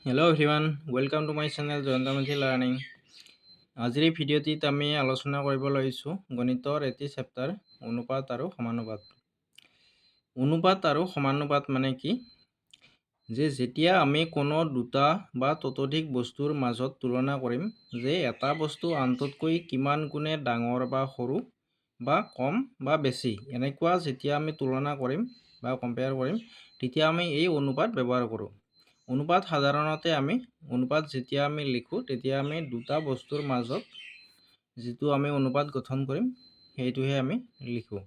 Hello everyone, welcome to my channel Jayanta Medhi learning. আজিৰ এই ভিডিঅ'টিত আমি আলোচনা কৰিব লৈছোঁ গণিতৰ এটি চেপ্টাৰ, অনুপাত আৰু সমানুপাত। অনুপাত আৰু সমানুপাত মানে কি? যে যেতিয়া আমি কোনো দুটা বা ততোধিক বস্তুৰ মাজত তুলনা কৰিম যে এটা বস্তু আনটোতকৈ কিমান গুণে ডাঙৰ বা সৰু বা কম বা বেছি, এনেকুৱা যেতিয়া আমি তুলনা কৰিম বা কম্পেয়াৰ কৰিম, তেতিয়া আমি এই অনুপাত ব্যৱহাৰ কৰোঁ। অনুপাত সাধাৰণতে আমি অনুপাত যেতিয়া আমি লিখোঁ, তেতিয়া আমি দুটা বস্তুৰ মাজত যিটো আমি অনুপাত গঠন কৰিম, সেইটোহে আমি লিখোঁ।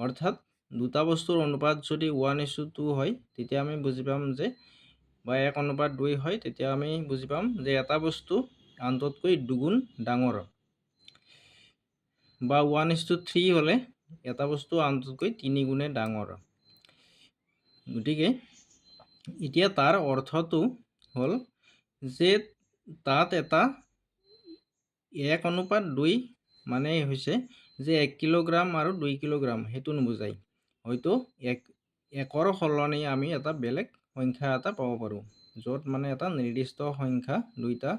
অৰ্থাৎ দুটা বস্তুৰ অনুপাত যদি 1:2 হয়, তেতিয়া আমি বুজি পাম যে, বা 1:2 হয়, তেতিয়া আমি বুজি পাম যে এটা বস্তু আনটোতকৈ দুগুণ ডাঙৰ, বা 1:3 হ'লে এটা বস্তু আনটোতকৈ তিনি গুণে ডাঙৰ। গতিকে এতিয়া তাৰ অৰ্থটো হ'ল যে তাত এটা 1:2 মানে হৈছে যে 1 কিলোগ্ৰাম আৰু 2 কিলোগ্ৰাম, সেইটো নুবুজায়। হয়তো একৰ সলনি আমি এটা বেলেগ সংখ্যা এটা পাব পাৰোঁ, য'ত মানে এটা নিৰ্দিষ্ট সংখ্যা দুইটা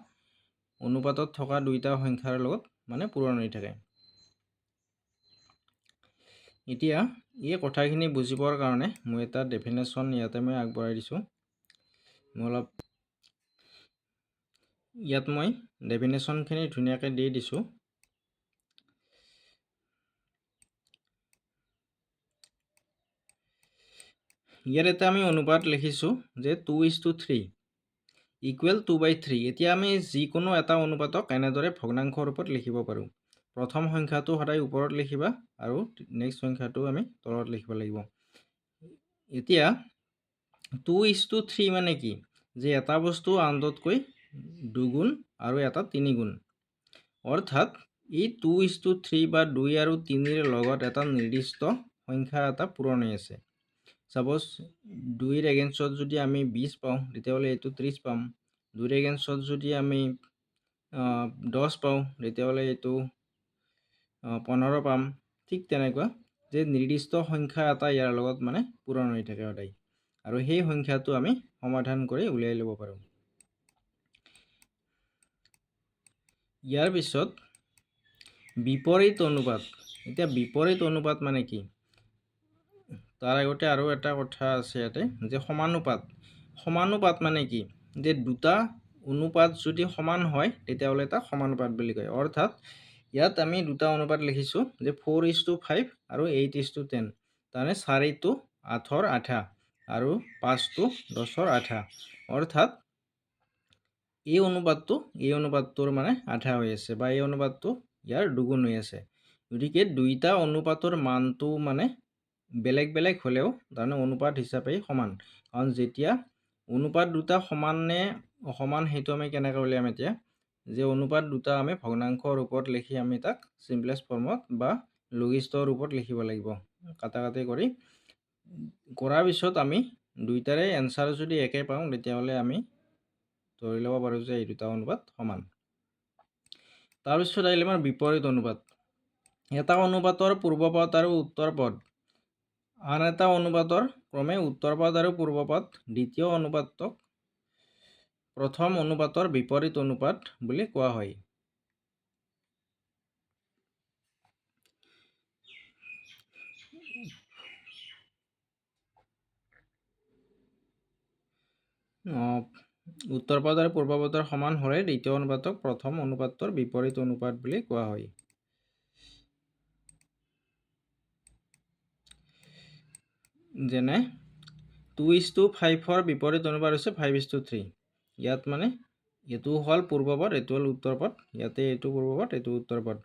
অনুপাতত থকা দুইটা সংখ্যাৰ লগত মানে পূৰণ হৈ থাকে। এতিয়া এই কথাখিনি বুজিবৰ কাৰণে মই এটা ডেফিনেশ্যন ইয়াতে মই আগবঢ়াই দিছোঁ। মই অলপ ইয়াত মই ডেফিনেশ্যনখিনি ধুনীয়াকৈ দি দিছোঁ। ইয়াত এটা আমি অনুপাত লিখিছোঁ যে 2:3 equal 2/3। এতিয়া আমি যিকোনো এটা অনুপাতক এনেদৰে ভগ্নাংশ ৰূপত লিখিব পাৰোঁ। প্ৰথম সংখ্যাটো সদায় ওপৰত লিখিবা আৰু নেক্সট সংখ্যাটো আমি তলত লিখিব লাগিব। এতিয়া 2:3 মানে কি? যে এটা বস্তু আনটোতকৈ দুগুণ আৰু এটা তিনিগুণ। অৰ্থাৎ এই 2:3 বা দুই আৰু তিনিৰ লগত এটা নিৰ্দিষ্ট সংখ্যা এটা পূৰণ হৈ আছে। ছাপ'জ দুইৰ এগেইনষ্টত যদি আমি 20 পাওঁ, তেতিয়াহ'লে এইটো 30 পাম। দুইৰ এগেইনষ্টত যদি আমি 10 পাওঁ, তেতিয়াহ'লে এইটো 15 পাম। ঠিক তেনেকুৱা যে নিৰ্দিষ্ট সংখ্যা এটা ইয়াৰ লগত মানে পূৰণ হৈ থাকে সদায় আৰু সেই সংখ্যাটো আমি সমাধান কৰি উলিয়াই ল'ব পাৰোঁ। ইয়াৰ পিছত বিপৰীত অনুপাত। এতিয়া বিপৰীত অনুপাত মানে কি? তাৰ আগতে আৰু এটা কথা আছে ইয়াতে যে সমানুপাত। সমানুপাত মানে কি? যে দুটা অনুপাত যদি সমান হয়, তেতিয়াহ'লে তাক সমানুপাত বুলি কয়। অৰ্থাৎ ইয়াত আমি দুটা অনুপাত লিখিছোঁ যে 4:5 আৰু 8:10। তাৰমানে চাৰিটো আঠৰ আধা আৰু পাঁচটো দহৰ আধা। অৰ্থাৎ এই অনুপাতটো এই অনুপাতটোৰ মানে আধা হৈ আছে বা এই অনুপাতটো ইয়াৰ দুগুণ হৈ আছে। গতিকে দুইটা অনুপাতৰ মানটো মানে বেলেগ বেলেগ হ'লেও তাৰমানে অনুপাত হিচাপেই সমান। কাৰণ যেতিয়া অনুপাত দুটা সমান নে অসমান, সেইটো আমি কেনেকৈ উলিয়াম এতিয়া? যে অনুপাত দুটা আমি ভগ্নাংশৰ ৰূপত লিখি আমি তাক চিম্পলেষ্ট ফৰ্মত বা লঘিষ্ঠ ৰূপত লিখিব লাগিব। কাটা কাটি কৰি কৰাৰ পিছত আমি দুইটাৰে এনচাৰ যদি একে পাওঁ, তেতিয়াহ'লে আমি ধৰি ল'ব পাৰোঁ যে এই দুটা অনুপাত সমান। তাৰপিছত আহিলে আমাৰ বিপৰীত অনুপাত। এটা অনুপাতৰ পূৰ্বপদ আৰু উত্তৰ পদ আন এটা অনুপাতৰ ক্ৰমে উত্তৰ পদ আৰু পূৰ্বপদ দ্বিতীয় অনুপাতক প্ৰথম অনুপাতৰ বিপৰীত অনুপাত বুলি কোৱা হয়। উত্তৰ পদ আৰু পূৰ্বপদৰ সমান হ'লে দ্বিতীয় অনুপাতক প্ৰথম অনুপাতৰ বিপৰীত অনুপাত বুলি কোৱা হয়। যেনে 2:5ৰ বিপৰীত অনুপাত হৈছে 5:3। ইয়াত মানে এইটো হ'ল পূৰ্বপদ, এইটো হ'ল উত্তৰ পদ। ইয়াতে এইটো পূৰ্বপদ, এইটো উত্তৰ পদ।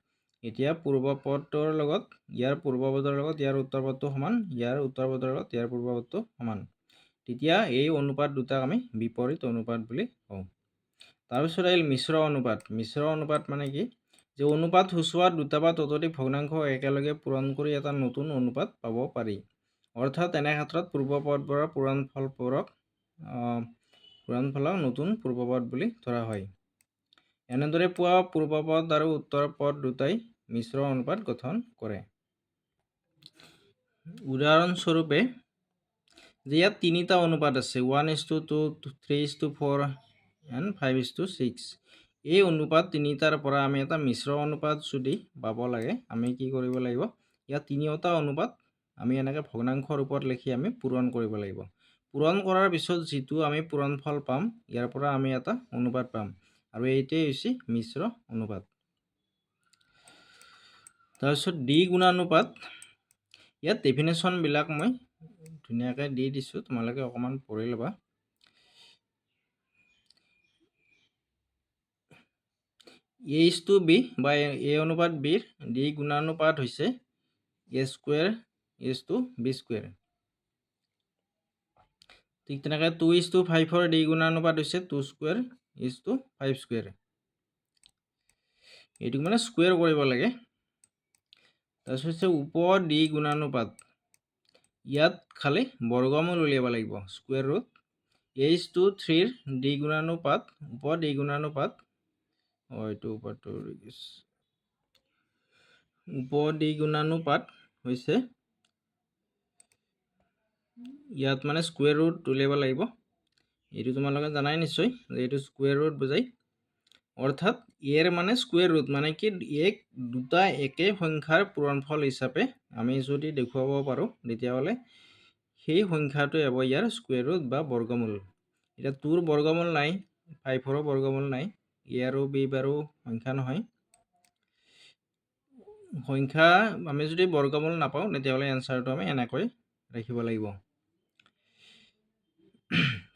এতিয়া পূৰ্বপদৰ লগত ইয়াৰ পূৰ্বপদৰ লগত ইয়াৰ উত্তৰ পদটো সমান, ইয়াৰ উত্তৰ পদৰ লগত ইয়াৰ পূৰ্বপদটো সমান। তেতিয়া এই অনুপাত দুটাক আমি বিপৰীত অনুপাত বুলি কওঁ। তাৰপিছত আহিল মিশ্ৰ অনুপাত। মিশ্ৰ অনুপাত মানে কি? যে অনুপাত সূচোৱা দুটা বা ততোধিক ভগ্নাংশ একেলগে পূৰণ কৰি এটা নতুন অনুপাত পাব পাৰি। অৰ্থাৎ এনে ক্ষেত্ৰত পূৰ্বপদবোৰৰ পূৰণফলক নতুন পূৰ্বপদ বুলি ধৰা হয়। এনেদৰে পোৱা পূৰ্বপদ আৰু উত্তৰ পদ দুটাই মিশ্ৰ অনুপাত গঠন কৰে। উদাহৰণস্বৰূপে যে ইয়াত তিনিটা অনুপাত আছে, 1:2, 3:4। and 5:6। এই অনুপাত তিনিটাৰ পৰা আমি এটা মিশ্ৰ অনুপাত যদি পাব লাগে, আমি কি কৰিব লাগিব? ইয়াত তিনিওটা অনুপাত আমি এনেকৈ ভগ্নাংশৰ ৰূপত লিখি আমি পূৰণ কৰিব লাগিব। পূৰণ কৰাৰ পিছত যিটো আমি পূৰণফল পাম, ইয়াৰ পৰা আমি এটা অনুপাত পাম আৰু এইটোৱেই হৈছে মিশ্ৰ অনুপাত। তাৰপিছত দ্বিগুণানুপাত। ইয়াত ডেফিনেশ্যনবিলাক মই ধুনীয়াকৈ দি দিছোঁ, তোমালোকে অকণমান পঢ়ি ল'বা। এ is two B বা এ অনুপাত বিৰ দ্বিগুণানুপাত হৈছে A square is to B square। ঠিক তেনেকৈ 2:5ৰ দ্বিগুণানুপাত হৈছে 2 square is to 5 square। এইটোক মানে স্কুৱেৰ কৰিব লাগে। তাৰপিছত হৈছে উপ দ্বিগুণানুপাত। ইয়াত খালি বৰ্গমূল উলিয়াব লাগিব, square root. A is two থ্ৰীৰ দ্বিগুণানুপাত, উপ দ্বিগুণানুপাত, এইটো ওপৰটো, উপ দ্বিগুণানুপাত হৈছে ইয়াত মানে স্কুৱেৰ ৰুট উলিয়াব লাগিব। এইটো তোমালোকে জানাই নিশ্চয় যে এইটো স্কুৱেৰ ৰুট বুজায়। অৰ্থাৎ এৰ মানে স্কুৱেৰ ৰুট মানে কি, এক দুটা একে সংখ্যাৰ পূৰণফল হিচাপে আমি যদি দেখুৱাব পাৰোঁ, তেতিয়াহ'লে সেই সংখ্যাটোৱে হ'ব ইয়াৰ স্কুৱেৰ ৰুট বা বৰ্গমূল। এতিয়া টুৰ বৰ্গমূল নাই, ফাইভৰো বৰ্গমূল নাই, এ আৰু বি বাৰু সংখ্যা নহয়। সংখ্যা আমি যদি বৰ্গমূল নাপাওঁ, তেতিয়াহ'লে এনচাৰটো আমি এনেকৈ ৰাখিব লাগিব।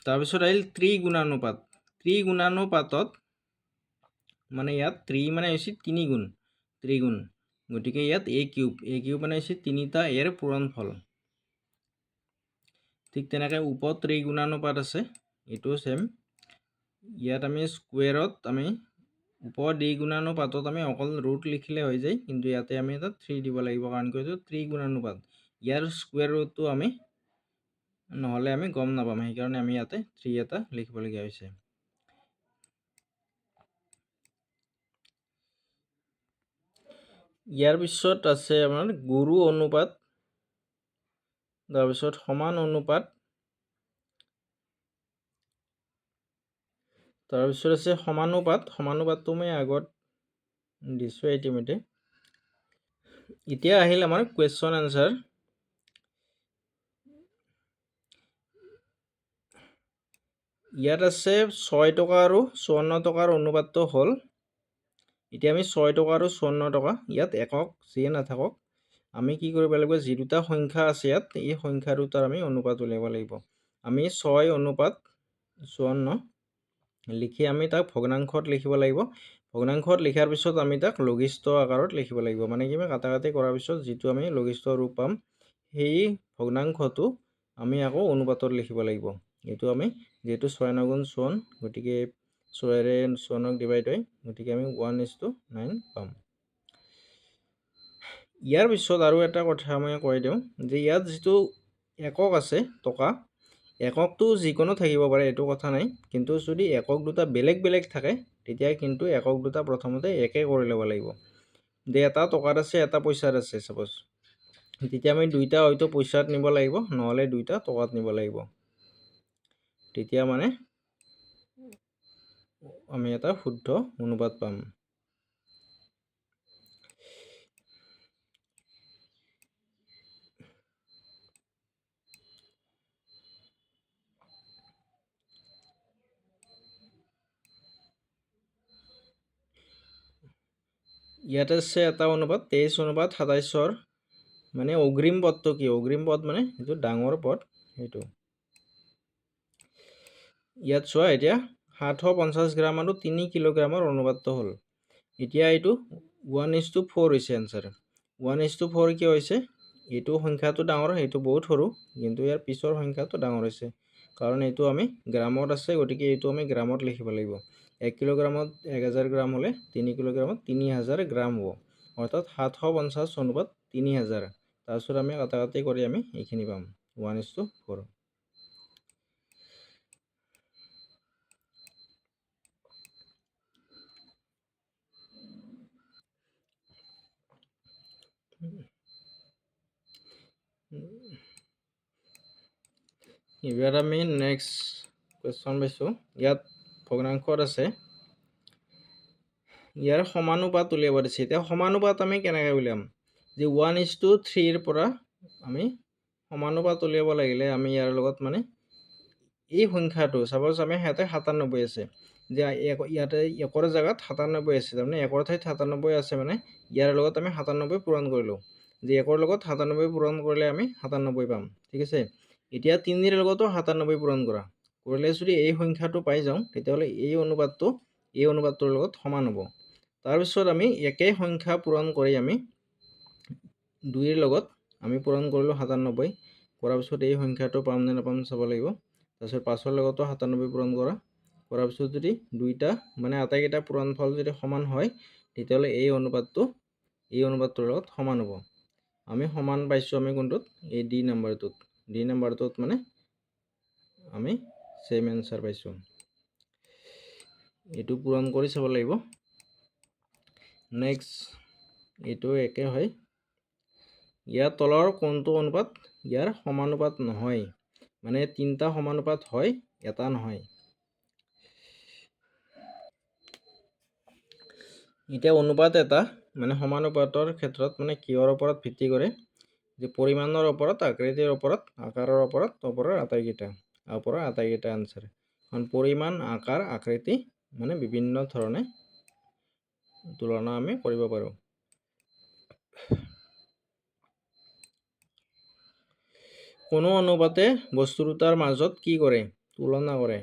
তাৰপিছত আহিল ত্ৰিগুণানুপাত। ত্ৰিগুণানুপাতত মানে ইয়াত ত্ৰি মানে হৈছে তিনিগুণ, ত্ৰিগুণ। গতিকে ইয়াত এ কিউব, এ কিউব মানে হৈছে তিনিটা এৰ পূৰণফল। ঠিক তেনেকৈ উপ ত্ৰিগুণানুপাত আছে, এইটোও ছেম। ইয়াত আমি স্কুৱেৰত আমি উপ দ্বিগুণানুপাতত আমি অকল ৰুট লিখিলে হৈ যায়, কিন্তু ইয়াতে আমি এটা থ্ৰী দিব লাগিব, কাৰণ কি এইটো ত্ৰিগুণানুপাত। ইয়াৰ স্কুৱেৰ ৰুটটো আমি নহ'লে আমি গম নাপাম, সেইকাৰণে আমি ইয়াতে থ্ৰী এটা লিখিবলগীয়া হৈছে। ইয়াৰ পিছত আছে আমাৰ গুৰু অনুপাত, তাৰপিছত সমান অনুপাত, তাৰপিছত আছে সমানুপাত। সমানুপাতটো মই আগত দিছোঁ ইতিমধ্যে। এতিয়া আহিল আমাৰ কুৱেশ্যন এনচাৰ। ইয়াত আছে 6 টকা আৰু 54 টকাৰ অনুপাতটো হ'ল। এতিয়া আমি 6 টকা আৰু 54 টকা, ইয়াত একক যিয়ে নাথাকক, আমি কি কৰিব লাগিব? যি দুটা সংখ্যা আছে ইয়াত, এই সংখ্যা দুটাৰ আমি অনুপাত উলিয়াব লাগিব। আমি 6:54 লিখি আমি তাক ভগ্নাংশত লিখিব লাগিব। ভগ্নাংশত লিখাৰ পিছত আমি তাক লঘিষ্ঠ আকাৰত লিখিব লাগিব। মানে কি, কাটা কাটি কৰাৰ পিছত যিটো আমি লঘিষ্ঠ ৰূপ পাম, সেই ভগ্নাংশটো আমি আকৌ অনুপাতত লিখিব লাগিব। এইটো আমি যিহেতু ছয় নগুণ 54, গতিকে ছয়েৰে 54ক ডিভাইড হয়, গতিকে আমি 1:9 পাম। ইয়াৰ পিছত আৰু এটা কথা মই কৈ দিওঁ যে ইয়াত যিটো একক আছে টকা, এককটো যিকোনো থাকিব পাৰে, এইটো কথা নাই। কিন্তু যদি একক দুটা বেলেগ বেলেগ থাকে, তেতিয়া কিন্তু একক দুটা প্ৰথমতে একে কৰি ল'ব লাগিব। যে এটা টকাত আছে, এটা পইচাত আছে ছাপ'জ, তেতিয়া আমি দুইটা হয়তো পইচাত নিব লাগিব, নহ'লে দুইটা টকাত নিব লাগিব। তেতিয়া মানে আমি এটা শুদ্ধ অনুপাত পাম। ইয়াত আছে এটা অনুপাত 23:27ৰ মানে অগ্ৰিম পদটো কি? অগ্ৰিম পদ মানে যিটো ডাঙৰ পদ সেইটো। ইয়াত চোৱা, এতিয়া 750 গ্ৰাম আৰু 3 কিলোগ্ৰামৰ অনুপাতটো হ'ল। এতিয়া এইটো 1:4 হৈছে এনচাৰ। 1:4 কিয় হৈছে? এইটো সংখ্যাটো ডাঙৰ, সেইটো বহুত সৰু, কিন্তু ইয়াৰ পিছৰ সংখ্যাটো ডাঙৰ হৈছে, কাৰণ এইটো আমি গ্ৰামত আছে, গতিকে এইটো আমি গ্ৰামত লিখিব লাগিব। 1 কিলোগ্ৰামত 1000 গ্ৰাম হ'লে 3 কিলোগ্ৰামত 3000 গ্ৰাম হ'ব, অৰ্থাৎ 750:3000। তাৰপিছত আমি কাটা কাটি কৰি আমি এইখিনি পাম 1:4। এইবাৰ আমি নেক্সট কুৱেশ্যন পাইছোঁ। ইয়াত ভগ্নাংশত আছে, ইয়াৰ সমানুপাত উলিয়াব দিছে। এতিয়া সমানুপাত আমি কেনেকৈ উলিয়াম? যে 1:3ৰ পৰা আমি সমানুপাত উলিয়াব লাগিলে আমি ইয়াৰ লগত মানে এই সংখ্যাটো চাপ'জ আমি ইয়াতে 97 আছে, যে ইয়াতে একৰ জেগাত 97 আছে, তাৰমানে একৰ ঠাইত 97 আছে, মানে ইয়াৰ লগত আমি 97 পূৰণ কৰিলোঁ, যে একৰ লগত 97 পূৰণ কৰিলে আমি 97 পাম। ঠিক আছে, এতিয়া তিনিৰ লগতো 97 পূৰণ কৰা কৰিলে যদি এই সংখ্যাটো পাই যাওঁ তেতিয়াহ'লে এই অনুপাতটো এই অনুপাতটোৰ লগত সমান হ'ব। তাৰপিছত আমি একে সংখ্যা পূৰণ কৰি আমি 2ৰ লগত আমি পূৰণ কৰিলোঁ 97, কৰাৰ পিছত এই সংখ্যাটো পাম নে নাপাম চাব লাগিব। তাৰপিছত 5ৰ লগতো 97 পূৰণ কৰাৰ পিছত যদি দুইটা মানে আটাইকেইটা পূৰণফল যদি সমান হয় তেতিয়াহ'লে এই অনুপাতটো এই অনুপাতটোৰ লগত সমান হ'ব। আমি সমান পাইছোঁ আমি কোনটোত? এই ডি নাম্বাৰটোত। ডি নাম্বাৰটোত মানে আমি ছেম এনচাৰ পাইছোঁ। এইটো পূৰণ কৰি চাব লাগিব। নেক্সট এইটো একে হয়। ইয়াৰ তলৰ কোনটো অনুপাত ইয়াৰ সমানুপাত নহয়, মানে তিনিটা সমানুপাত হয় এটা নহয়। এতিয়া অনুপাত এটা মানে সমানুপাতৰ ক্ষেত্ৰত মানে কিহৰ ওপৰত ভিত্তি কৰে? যে পৰিমাণৰ ওপৰত, আকৃতিৰ ওপৰত, আকাৰৰ ওপৰত, ওপৰৰ আটাইকেইটা, ওপৰৰ আটাইকেইটা আনচাৰ। কাৰণ পৰিমাণ, আকাৰ, আকৃতি মানে বিভিন্ন ধৰণে তুলনা আমি কৰিব পাৰোঁ। কোনো অনুপাতে বস্তু দুটাৰ মাজত কি কৰে? তুলনা কৰে।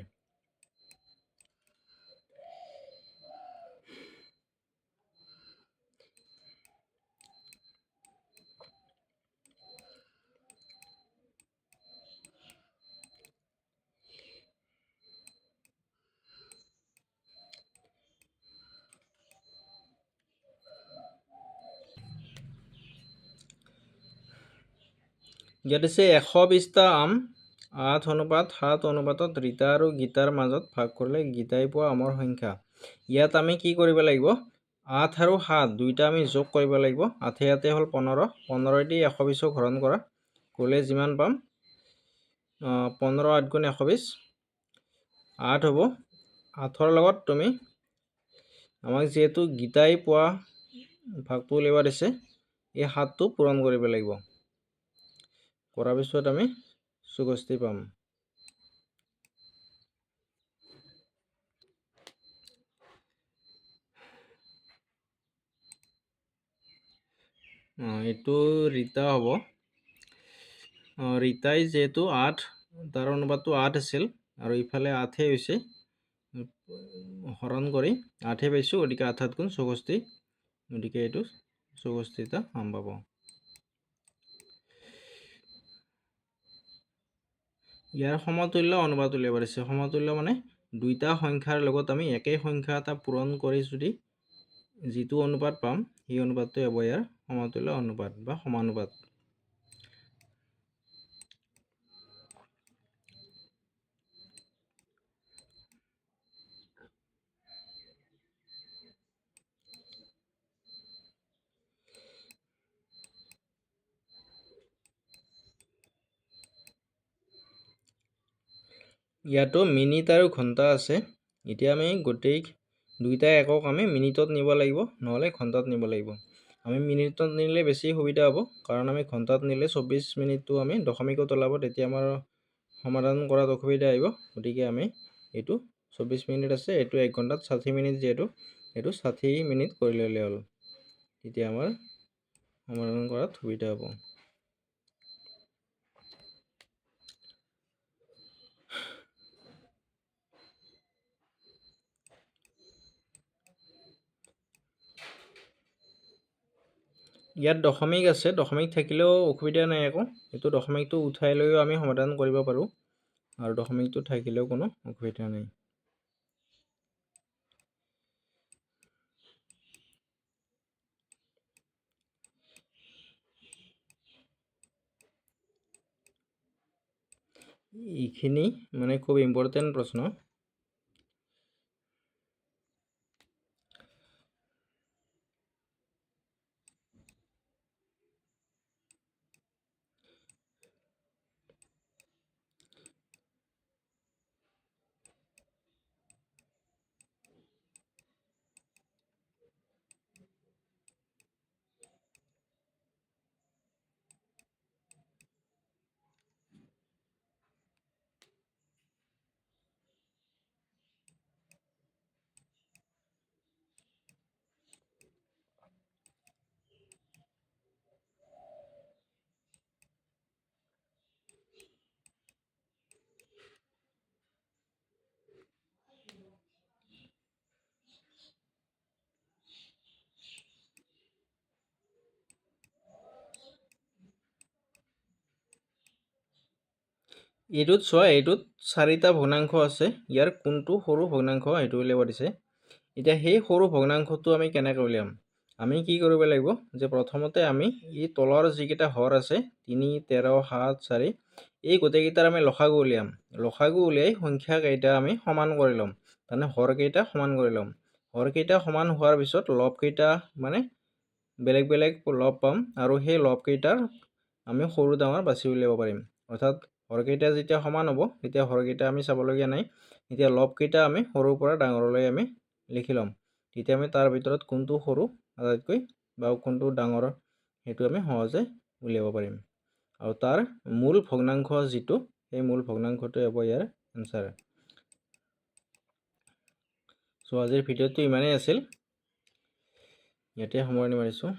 ইয়াত আছে 120টা আম 8:7 অনুপাতত ৰীতা আৰু গীতাৰ মাজত ভাগ কৰিলে গীতাই পোৱা আমৰ সংখ্যা। ইয়াত আমি কি কৰিব লাগিব? 8 আৰু 7 দুইটা আমি যোগ কৰিব লাগিব। আঠে আঠে হ'ল 15, 15 দি 120ক হৰণ কৰা কৰিলে যিমান পাম 15 8 গুণ 120 8 হ'ব। 8ৰ লগত তুমি আমাক যিহেতু গীতাই পোৱা ভাগটো উলিয়াব দিছে, এই 7টো পূৰণ কৰিব লাগিব। কৰাৰ পিছত আমি 64 পাম। এইটো ৰীতা হ'ব। ৰীতাই যিহেতু 8, তাৰ অনুপাতটো 8 আছিল আৰু ইফালে 8 হৈছে, হৰণ কৰি 8 পাইছোঁ, গতিকে 8 8 গুণ 64, গতিকে এইটো 64টা আম পাব। ইয়াৰ সমতুল্য অনুপাত উলিয়াব দিছে। সমতুল্য মানে দুইটা সংখ্যাৰ লগত আমি একে সংখ্যা এটা পূৰণ কৰি যদি যিটো অনুপাত পাম সেই অনুপাতটোৱে হ'ব ইয়াৰ সমতুল্য অনুপাত বা সমানুপাত। ইয়াতো মিনিট আৰু ঘণ্টা আছে। এতিয়া আমি গোটেই দুইটা একক আমি মিনিটত নিব লাগিব, নহ'লে ঘণ্টাত নিব লাগিব। আমি মিনিটত নিলে বেছি সুবিধা হ'ব, কাৰণ আমি ঘণ্টাত নিলে 24 মিনিটটো আমি দশমিকত ওলাব, তেতিয়া আমাৰ সমাধান কৰাত অসুবিধা আহিব। গতিকে আমি এইটো 24 মিনিট আছে, এইটো 1 ঘণ্টাত 60 মিনিট যিহেতু, এইটো 60 মিনিট কৰি ল'লে হ'ল, তেতিয়া আমাৰ সমাধান কৰাত সুবিধা হ'ব। ইয়াত দশমিক আছে, দশমিক থাকিলেও অসুবিধা নাই একো, এইটো দশমিকটো উঠাই লৈও আমি সমাধান কৰিব পাৰোঁ, আৰু দশমিকটো থাকিলেও কোনো অসুবিধা নাই। এইখিনি মানে খুব ইম্পৰ্টেণ্ট প্ৰশ্ন। এইটোত চোৱা, এইটোত চাৰিটা ভগ্নাংশ আছে। ইয়াৰ কোনটো সৰু ভগ্নাংশ, সেইটো উলিয়াব দিছে। এতিয়া সেই সৰু ভগ্নাংশটো আমি কেনেকৈ উলিয়াম? আমি কি কৰিব লাগিব যে প্ৰথমতে আমি এই তলৰ যিকেইটা হৰ আছে, 3, 13, 7, 4, এই গোটেইকেইটাৰ আমি লসাগু উলিয়াম। লসাগু উলিয়াই সংখ্যাকেইটা আমি সমান কৰি ল'ম, তাৰমানে হৰকেইটা সমান কৰি ল'ম। হৰকেইটা সমান হোৱাৰ পিছত লবকেইটা মানে বেলেগ বেলেগ লব পাম আৰু সেই লবকেইটাৰ আমি সৰু ডাঙৰ বাছি উলিয়াব পাৰিম। অৰ্থাৎ হৰকেইটা যেতিয়া সমান হ'ব, তেতিয়া হৰকেইটা আমি চাবলগীয়া নাই। এতিয়া লবকেইটা আমি সৰুৰ পৰা ডাঙৰলৈ আমি লিখি ল'ম। তেতিয়া আমি তাৰ ভিতৰত কোনটো সৰু আটাইতকৈ বা কোনটো ডাঙৰ, সেইটো আমি সহজে উলিয়াব পাৰিম। আৰু তাৰ মূল ভগ্নাংশ যিটো, সেই মূল ভগ্নাংশটোৱে হ'ব ইয়াৰ এনচাৰ। চ' আজিৰ ভিডিঅ'টো ইমানেই আছিল, ইয়াতে সামৰণি মাৰিছোঁ।